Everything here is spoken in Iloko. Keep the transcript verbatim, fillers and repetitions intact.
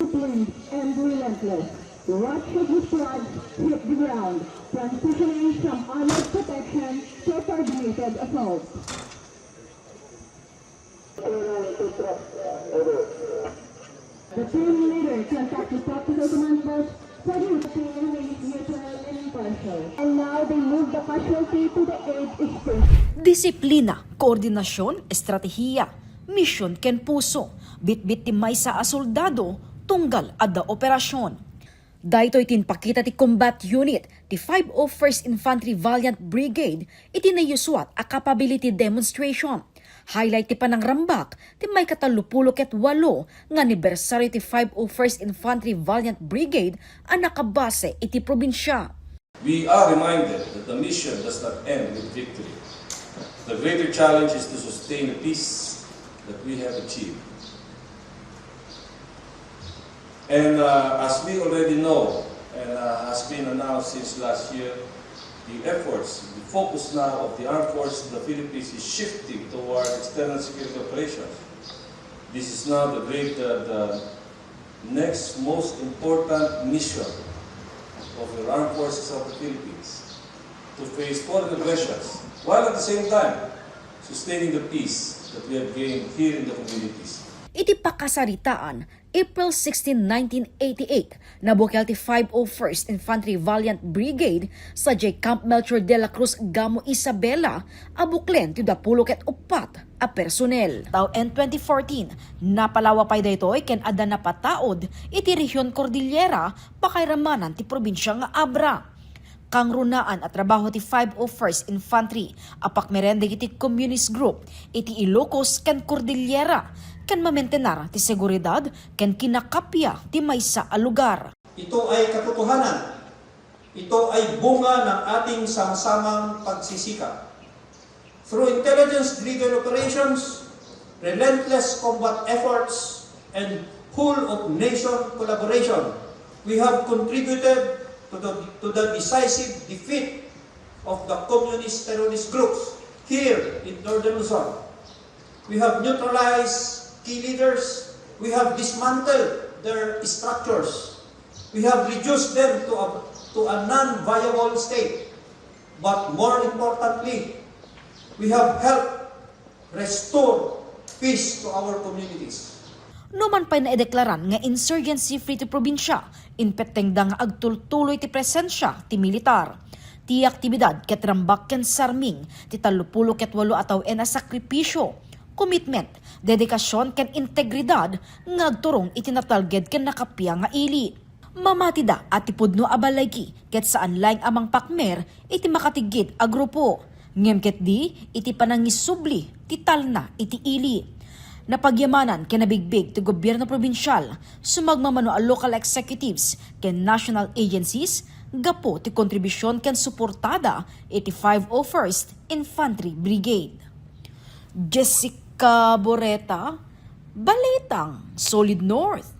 Disciplined and relentless. Watch as the squads hit the ground, transitioning from armored protection to coordinated assault. The team leader contact the tactical command post for the team remains neutral and impartial. And now they move the casualty to the eighth stage. Disiplina, koordinasyon, estratehiya, misyon ken puso. Bitbit ti maysa a soldado, tunggal adda operasyon. Daytoy ti inpakita ti combat unit ti five oh first Infantry Valiant Brigade iti nayusuat a capability demonstration. Highlight ti panangrambak ti maikatallopulo ket walo nga anibersaryo ti five oh first Infantry Valiant Brigade a nakabase iti probinsya. We are reminded that the mission does not end with victory. The greater challenge is to sustain the peace that we have achieved. And, uh, as we already know, and, uh, has been announced since last year, the efforts, the focus now of the Armed Forces of the Philippines is shifting toward external security operations. This is now the great, uh, the next most important mission of the Armed Forces of the Philippines, to face foreign aggressions, while at the same time sustaining the peace that we have gained here in the communities. Iti pakasaritaan, April sixteen, nineteen eighty-eight, nabukel ti five oh first Infantry Valiant Brigade sadiay Camp Melchor de la Cruz, Gamo, Isabela, a buklen ti dapulo ket uppat a personel. Tawen twenty fourteen, napalawa pay daytoy ken adda napataud iti Rehion Cordillera, pakairamanan ti probinsia nga Abra. Kangrunaan a trabaho ti five oh first Infantry a pakmeren dagiti communist group iti Ilocos ken Cordillera ken mamentenar ti seguridad ken kinakappia ti maysa a lugar. Ito ay katotohanan. Ito ay bunga ng ating sama-samang pagsisikap. Through intelligence-driven operations, relentless combat efforts, and whole-of-nation collaboration, we have contributed to the, to the decisive defeat of the communist terrorist groups here in Northern Luzon. We have neutralized key leaders. We have dismantled their structures. We have reduced them to a, to a non-viable state. But more importantly, we have helped restore peace to our communities. Numan pay naideklaran nga insurgency-free ti probinsya, impettengda nga agtultuloy ti presensia ti militar. Ti aktibidad ket rambak ken sarming ti tallopulo ket walo a tawen a sakripisio, commitment, dedikasion ken integridad nga agturong iti natalged ken nakappia nga ili. Mamatida a ti pudno a baligi ket saan laeng a mangpakmer iti makatiggid a grupo, ngem ketdi iti panangisubli ti talna iti ili. Napagyamanan ken nabigbig ti gobierno probinsial, sumagmamano a local executives ken national agencies gapu ti kontribusion ken suportada iti five oh first Infantry Brigade. Jessica Boreta, Balitang Solid North.